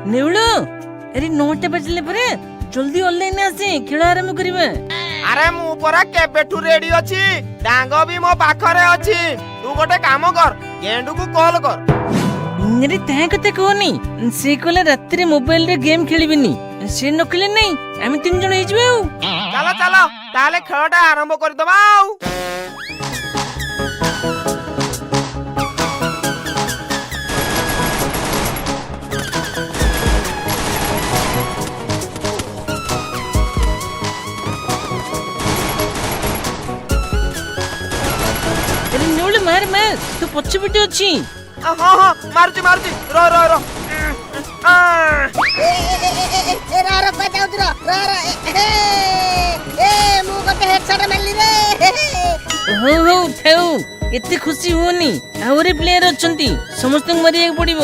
ନେଉଳ, ଆରେ 9ଟା ବାଜିଲେ ପରେ ଜଲ୍ଦି ଅନଲାଇନ ଆସେ, ଖେଳ ଆରମ୍ଭ କରିବା। ଆରେ ମୁଁ ପରା କେବେଠୁ ରେଡି ଅଛି, ଡାଙ୍ଗ ବି ମୋ ପାଖରେ ଅଛି। ତୁ ଗୋଟେ କାମ କର, ଗେଣ୍ଡୁକୁ କଲ କର। ଆରେ ତା କଥା କହନି, ସେ କହିଲା ରାତିରେ ମୋବାଇଲରେ ଗେମ୍ ଖେଳିବିନି। ସେ ନ ଖେଳିଲେ ନାଇଁ, ଆମେ 3 ଜଣ ହେଇଯିବା ଆଉ। ଚାଲ ଚାଲ, ତାହେଲେ ଖେଳଟା ଆରମ୍ଭ କରିଦବା ଆଉ। ଆରେ ନେଉଳ, ମାର ମାର, ତୁ ପଛପଟେ ଅଛି। ହଁ ହଁ, ମାରୁଛି ମାରୁଛି, ର ର ର। ଏ ଏ ଏ ଏ ଏ, ର ର, କୁଆ ଯାଉଛୁ? ର ର ର। ଏ ଏ, ମୁଁ ଗୋଟେ ହେଡସଟ୍ ମାରିଲି ରେ। ହଉ ହଉ, ଥାଉ, ଏତେ ଖୁସି ହୁଅନି। ଆହୁରି ପ୍ଲେୟର ଅଛନ୍ତି, ସମସ୍ତଙ୍କୁ ମାରିବାକୁ ପଡିବ।